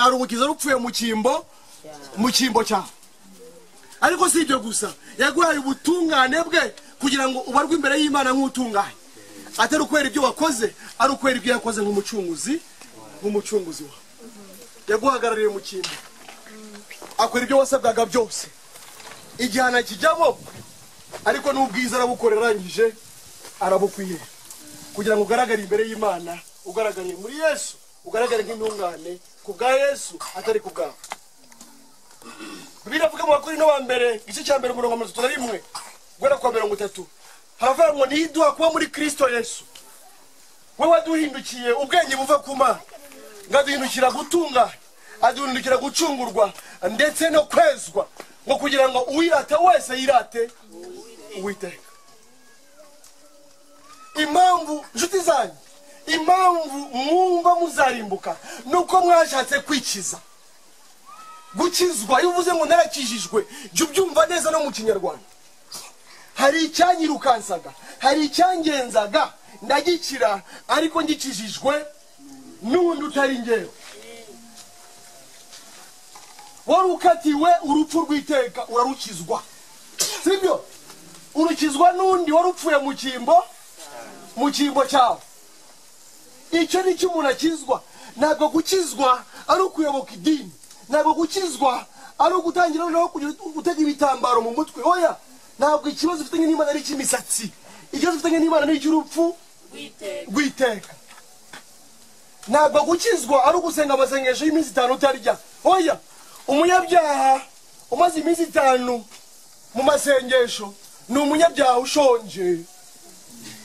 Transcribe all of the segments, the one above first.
Aruhukiza rupfuye mu cyimbo cyawe. Ariko si ibyo gusa, yaguhaye ubutungane bwe kugira ngo ubarwe imbere y'Imana nk'utunganye, atari ukwera ibyo wakoze, ari ukwera ibyo yakoze nk'umucunguzi wawe. Yaguhagarariye mu cyimbo, akora ibyo wasabwaga byose, igihano kijyamo, ariko n'ubwiza arabukorera, arangije arabukwiye kugira ngo ugaragare imbere y'Imana, ugaragare muri Yesu, ugaragare nk'intungane ku bwa Yesu, atari ku bwawe. Bibiliya ivuga mu Bakorinto wa mbere igice cya mbere umurongo 31 guhera ku wa 30, haravuga ngo niduha kuba muri Kristo Yesu, we waduhindukiye ubwenge buva ku Mana, ngaduhindukira gutungana, aduhindukira gucungurwa ndetse no kwezwa, ngo kugira ngo uwirata wese yirate Uwiteka. Impamvu nshuti zanyu, impamvu mwumva muzarimbuka nuko mwashatse kwikiza. Gukizwa, iyo uvuze ngo narakijijwe, jya ubyumva neza no mu Kinyarwanda. Hari icyanyirukansaga, hari icyangenzaga, ndagikira, ariko ngikijijwe n'undi utari njyewe. Wari ukatiwe urupfu rw'iteka, urarukizwa, sibyo? Urukizwa n'undi wari upfuye mu cyimbo cyawe. Icyo ni cyo umuntu akizwa. Ntabwo gukizwa ari ukuyoboka idini, ntabwo gukizwa ari ugutangira noneho gutega ibitambaro mu mutwe. Oya, ntabwo ikibazo ufitanye n'Imana ari icy'imisatsi, ikibazo ufitanye n'Imana ni icy'urupfu rw'iteka. Ntabwo gukizwa ari ugusenga amasengesho y'iminsi 5 utarya. Oya, umunyabyaha umaze iminsi 5 mu masengesho ni umunyabyaha ushonje,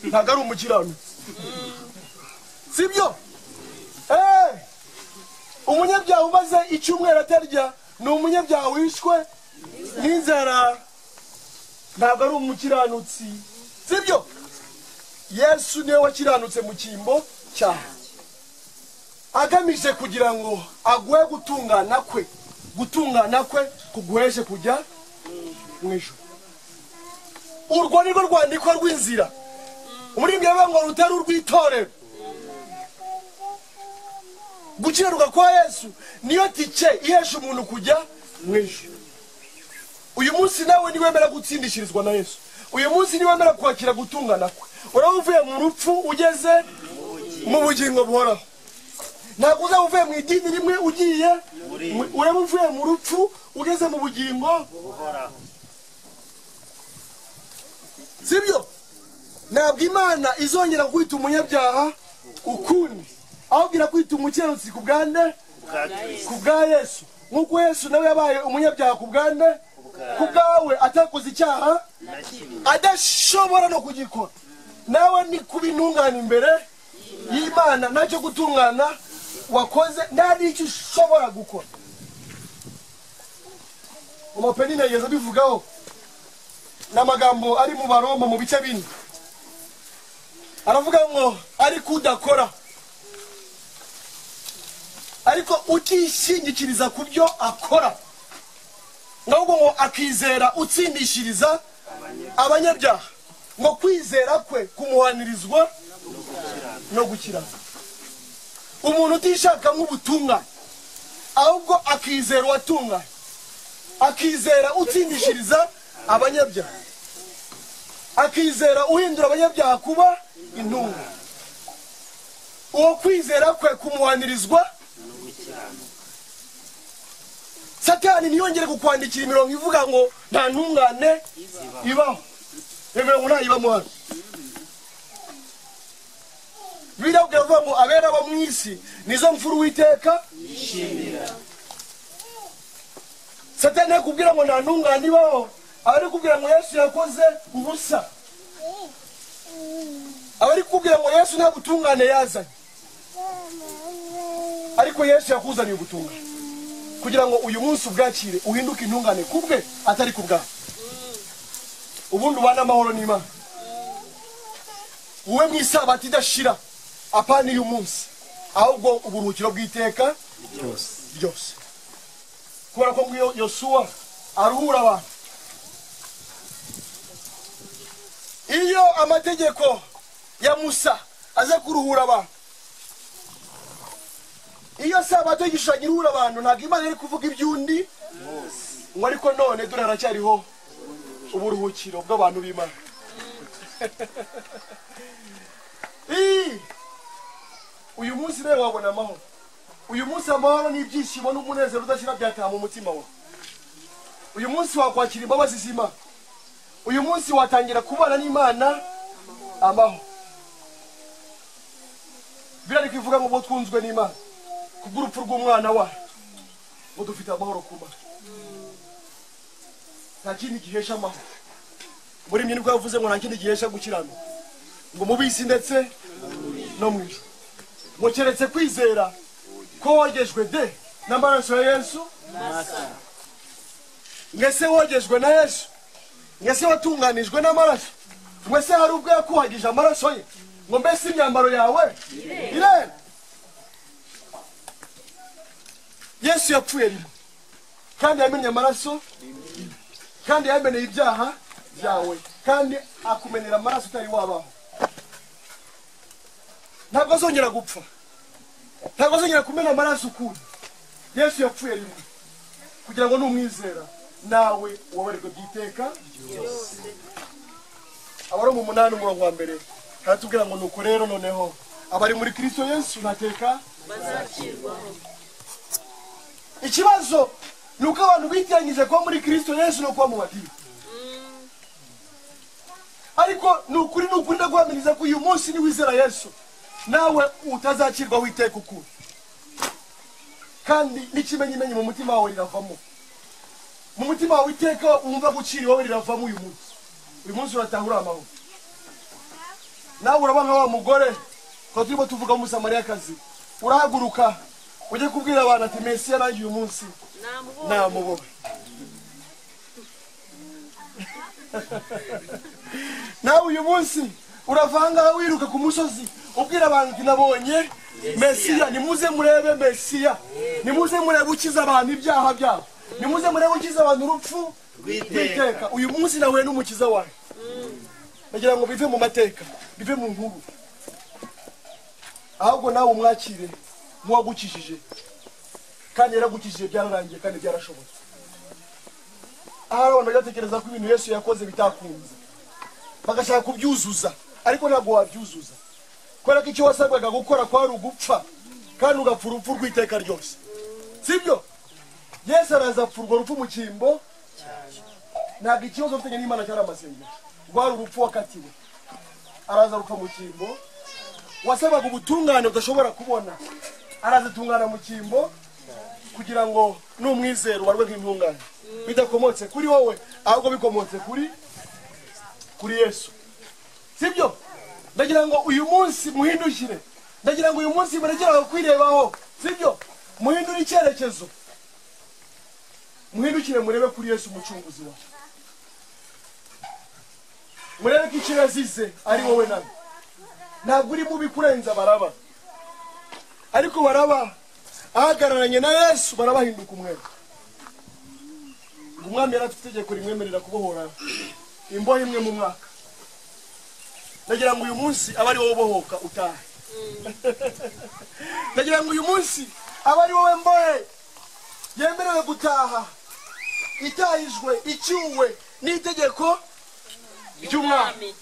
ntabwo ari umukiranutsi, sibyo? Umunyabyaha umaze icyumweru atarya ni umunyabyaha wishwe n'inzara, ntabwo ari umukiranutsi, sibyo? Yesu niwe wakiranutse mu cyimbo cyawe, agamije kugira ngo aguhe gutungana kwe, gutungana kwe kuguheshe kujya mu ijuru. Urwo ni rwo rwandiko rw'inzira. Umuririmbyi yavuga ngo rutari urw'itorero. Gukiranuka kwa Yesu niyo tike ihesha umuntu kujya mu ijuru. Uyu munsi nawe niwemera gutsindishirizwa na Yesu, uyu munsi niwemera kwakira gutungana kwe, uraba uvuye mu rupfu ugeze mu bugingo buhoraho. Ntabwo uzaba uvuye mu idini rimwe ugiye, uraba uvuye mu rupfu ugeze mu bugingo buhoraho, sibyo? Ntabwo Imana izongera kwita umunyabyaha ukundi, ahubwo irakwita umukiranutsi ku bwande, ku bwa Yesu. Nk'uko Yesu nawe yabaye umunyabyaha ku bwande, ku bwawe, atakoze icyaha, adashobora no kugikora. Nawe ni kuba intungane imbere y'Imana, ntacyo gutungana wakoze, nta n'icyo ushobora gukora. Umupeni yageze abivugaho n'amagambo ari mu Baroma mu bice 4. Aravuga ngo ariko udakora, ariko utishingikiriza ku byo akora, ahubwo ngo akizera utsindishiriza abanyabyaha, ngo kwizera kwe kumuhanirizwa no gukiranuka. Umuntu utishaka nk'ubutungane, ahubwo akizera uwatunganye, akizera utsindishiriza abanyabyaha, akizera uhindura abanyabyaha kuba intungane, uwo kwizera kwe kumuhanirizwa. Satani ntiyongere kukwandikira imirongo ivuga ngo nta ntungane ibaho. Iyo mirongo ntayibamo hano. Bibiliya iravuga ngo abera bo mu isi nizo mfura Uwiteka yishimira. Satani yakubwira ngo nta ntungane ibaho, aba ari kubwira ngo Yesu yakoze ubusa, aba ari kubwira ngo Yesu nta butungane yazanye, ariko Yesu yakuzaniye ubutungane kugira ngo uyu munsi ubwakire, uhinduke intungane kubwe, atari ku bwawe. Ubundi ubane amahoro n'Imana, uwe mu isabato idashira, apana uyu munsi, ahubwo uburuhukiro bw'iteka ryose. Kubera ko ngiyo Yosuwa aruhura abantu. Iyo amategeko ya Musa aza kuruhura abantu, Iyo sabato y'igishushanyo iruhura abantu, ntabwo Imana iri kuvuga iby'undi ngo ariko none dore haracyariho uburuhukiro bw'abantu b'Imana. Uyu munsi rero wabona amahoro. Uyu munsi amahoro n'ibyishimo n'umunezero udashira byataha mu mutima wawe. Uyu munsi wakwakira imbabazi z'Imana. Uyu munsi watangira kubana n'Imana amahoro. Birari kwivuga ngo twunzwe n'Imana kubw'urupfu rw'umwana wayo, ngo dufite amahoro ku Mana. Nta kindi gihesha amahoro. Muri mwe nibwo yavuze ngo nta kindi gihesha gukiranuka, ngo mu bisi ndetse no mu ijuru, ngo keretse kwizera ko wogejwe de n'amaraso ya Yesu. Mwese wogejwe na Yesu, mwese watunganijwe n'amaraso, mwese hari ubwo yakuhagije amaraso ye, ngo mbese imyambaro yawe irera. Yesu yapfuye rimwe kandi yamennye amaraso, kandi yameneye ibyaha byawe, kandi akumenera amaraso utari wabaho. Ntabwo azongera gupfa, ntabwo azongera kumena amaraso ukundi. Yesu yapfuye rimwe kugira ngo numwizera nawe ubabarirwe by'iteka ryose. Abaroma 8 umurongo wa 1 haratubwira ngo nuko rero noneho abari muri Kristo Yesu ntateka bazacirwaho. Ikibazo nuko abantu bitiranyije kuba muri Kristo Yesu no kuba mu madini. Ariko nukuri nukuri ndaguhamiriza ko uyu munsi niwizera Yesu nawe utazacirwaho iteka ukundi. Kandi n'ikimenyimenyi mu mutima wawe riravamo. Mu mutima wawe iteka wumva guciriwaho riravamo uyu munsi. Uyu munsi uratahura amahoro. Nawe uraba nka wa mugore ko turimo tuvuga Umusamariyakazi, urahaguruka ujye kubwira abantu ati Mesiya nanjye uyu munsi namubonye. Nawe uyu munsi uravanga wiruka ku musozi ubwira abantu ati nabonye Mesiya, nimuze murebe Mesiya, nimuze murebe ukiza abantu ibyaha byabo, nimuze murebe ukiza abantu urupfu rw'iteka. Uyu munsi nahuye n'umukiza wawe. Ndagira ngo bive mu mateka, bive mu nkuru, ahubwo nawe umwakire nk'uwagukijije, kandi yaragukijije byararangiye kandi byarashobotse. Ahari abantu batekereza ko ibintu Yesu yakoze bitakunze, bagashaka kubyuzuza, ariko ntabwo wabyuzuza kubera ko icyo wasabwaga gukora kwari ugupfa, kandi ugapfa urupfu rw'iteka ryose, sibyo? Yesu araza apfa urwo rupfu mu cyimbo. Ntabwo ikibazo ufitanye n'Imana cyari amasengesho, rwari urupfu wakatiwe. Araza rupfa mu cyimbo. Wasabaga ubutungane udashobora kubona, araza tungana mu cyimbo kugira ngo n'umwizero ubarwe nk'intungane, bidakomotse kuri wowe ahubwo bikomotse kuri Yesu, sibyo? Ndagira ngo uyu munsi muhindukire, ndagira ngo uyu munsi murekere aho kwirebaho, sibyo? Muhindure icyerekezo, muhindukire murebe kuri Yesu umucunguzi wawe, murebe ko icyo yazize ari wowe nawe. Ntabwo uri mubi kurenza Baraba, ariko Baraba ahagararanye na Yesu barabahinduka umwere. Umwami yari afite itegeko rimwemerera kubohora imbohe imwe mu mwaka. Ndagira ngo uyu munsi abe ari wowe ubohoka utahe. Ndagira ngo uyu munsi abe ari wowe mbohe yemerewe gutaha, itahijwe, icyuwe n'itegeko ry'umwami.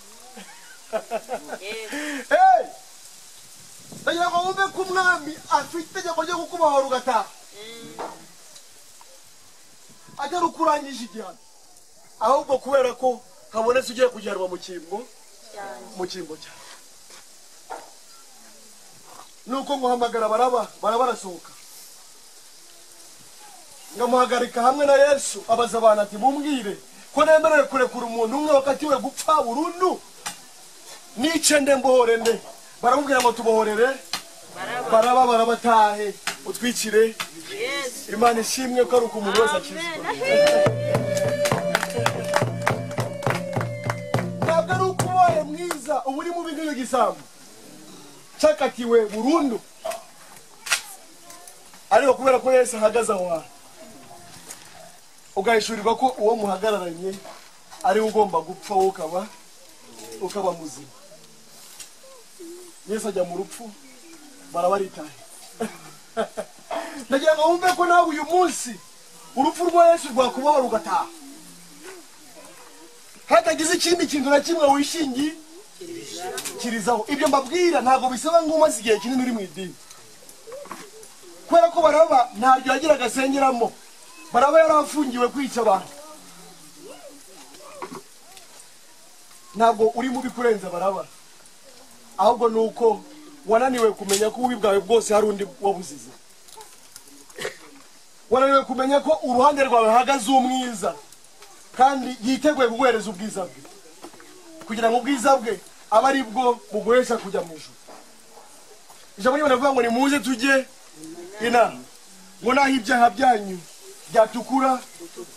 Ndagira ngo wumve ko umwami afite itegeko ryo kukubohora ugataha, atari ukurangije igihano, ahubwo kubera ko habonetse ugiye kugihanwa mu cyimbo, mu cyimbo cyawe. Nuko nguhamagara Baraba, Baraba arasohoka, ngamuhagarika hamwe na Yesu. Abaza abantu ati mumbwire ko nemerewe kurekura umuntu umwe wakatiwe gupfa burundu, nice nde mbohore nde? Baramubwira ngo tubohorere Baraba, barabatahe utwikire. Imana ishimwe ko ari uko umuntu wese akizwa. Ntabwo ari uko ubaye mwiza uba uri mubi nk'iyo gisambo cyakatiwe burundu, ariko kubera ko Yesu ahagaze aho hantu, ugahishurirwa ko uwo muhagararanye ari we ugomba gupfa, wowe ukaba muzima. Yesu ajya mu rupfu, Baraba aritaye. Ndagira ngo wumve ko nawe uyu munsi urupfu rwa Yesu rwakubaho rugataha, hatagize ikindi kintu na kimwe wishingikirizaho. Ibyo mbabwira ntabwo bisaba ngo umaze igihe kinini uri mu idini, kubera ko Baraba ntabyo yagiraga asengeramo. Baraba yarafungiwe kwica abantu. Ntabwo uri mubi kurenza Baraba, ahubwo ni uko wananiwe kumenya ko ububi bwawe bwose hari undi wabuzize. Wananiwe kumenya ko uruhande rwawe hahagaze umwiza kandi yiteguye kuguhereza ubwiza bwe, kugira ngo ubwiza bwe abe ari bwo buguhesha kujya mu ijuru. Ijambo ry'Imana rivuga ngo nimuze tujye inama, ngo naho ibyaha byanyu byatukura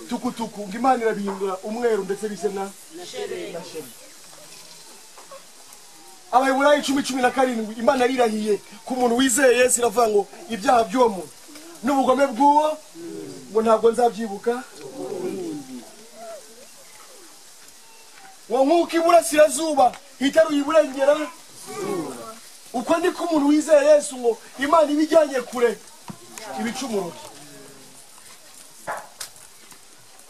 tukutuku, ngo Imana irabihindura umweru ndetse bise na sheregi. Abaheburayo 10:17, Imana yarirahiye ku muntu wizeye Yesu, iravuga ngo ibyaha by'uwo muntu n'ubugome bw'uwo ngo ntabwo nzabyibuka. Ngo nk'uko iburasirazuba hitaruye iburengera, uko niko umuntu wizeye Yesu ngo Imana ibijyanye kure ibicumuro.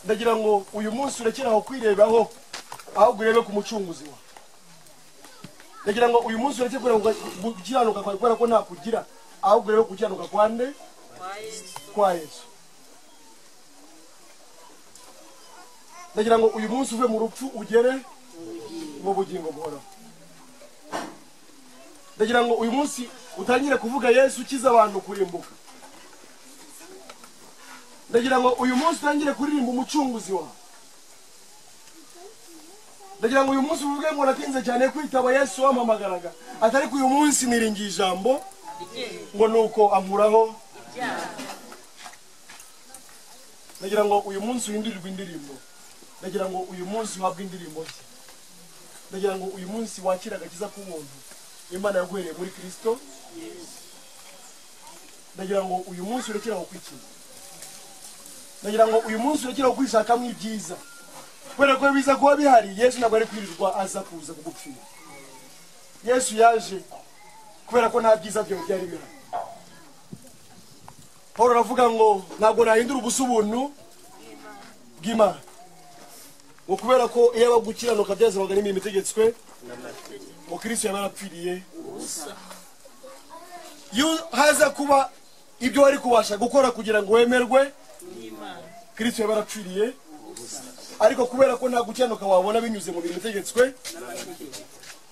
Ndagira ngo uyu munsi urekere aho kwirebaho, ahubwo urebe ku mucunguzi wawe. Ndagira ngo uyu munsi ureke gukiranuka kwawe kubera ko ntakugira, ahubwo urebe gukiranuka kwa nde? Kwa Yesu. Ndagira ngo uyu munsi uve mu rupfu ugere mu bugingo buhoraho. Ndagira ngo uyu munsi utangire kuvuga Yesu ukiza abantu kurimbuka. Ndagira ngo uyu munsi utangire kuririmba umucunguzi wawe. Ndagira ngo uyu munsi uvuge ngo natinze cyane kwitaba Yesu wampamagaraga, atari ko uyu munsi niringiye ijambo ngo nuko ankuraho. Ndagira ngo uyu munsi uhindurirwe indirimbo. Ndagira ngo uyu munsi uhabwe indirimbo nshya. Ndagira ngo uyu munsi wakire agakiza k'ubuntu Imana yaguhereye muri Kristo. Ndagira ngo uyu munsi urekere aho kwikiza. Ndagira ngo uyu munsi urekere aho kwishakamo ibyiza, kubera ko biza kuba bihari Yesu ntabwo ari kwirirwa aza kuza kugupfira. Yesu yaje kubera ko nta byiza byawe byari bihari. Paul aravuga ngo ntabwo nahindura ubusa ubuntu bw'Imana, ngo kubera ko iyo abagukiranuka byazanaga n'imirimo itegetswe, ngo Kristo yaba yarapfiriye ubusa. Iyo haza kuba ibyo wari kubasha gukora kugira ngo wemerwe, Kristo yaba yarapfiriye ubusa. Ariko kubera ko nta gukiranuka wabona binyuze mu mirimo itegetswe,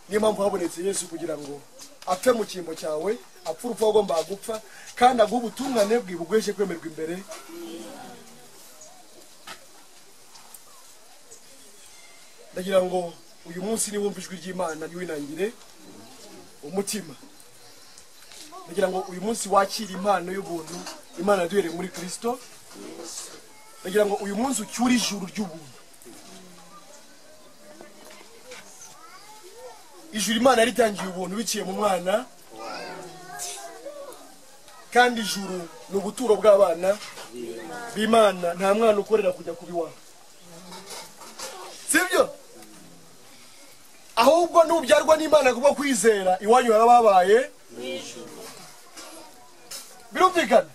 niyo mpamvu habonetse Yesu kugira ngo apfe mu cyimbo cyawe, apfe urupfu wagombaga gupfa, kandi aguhe ubutungane bwe buguheshe kwemerwa imbere. Ndagira ngo uyu munsi niwumva ijwi ry'Imana ntiwinangire umutima. Ndagira ngo uyu munsi wakire impano y'ubuntu Imana yaduhereye muri Kristo. Ndagira ngo uyu munsi ucyure ijuru ry'ubuntu. Ijuru Imana yaritangiye ubuntu biciye mu mwana, kandi ijuru ni ubuturo bw'abana b'Imana. Nta mwana ukorera kujya kuba iwawe, sibyo? Ahubwo nubyarwa n'Imana kubwo kwizera, iwanyu harababaye. Birumvikana?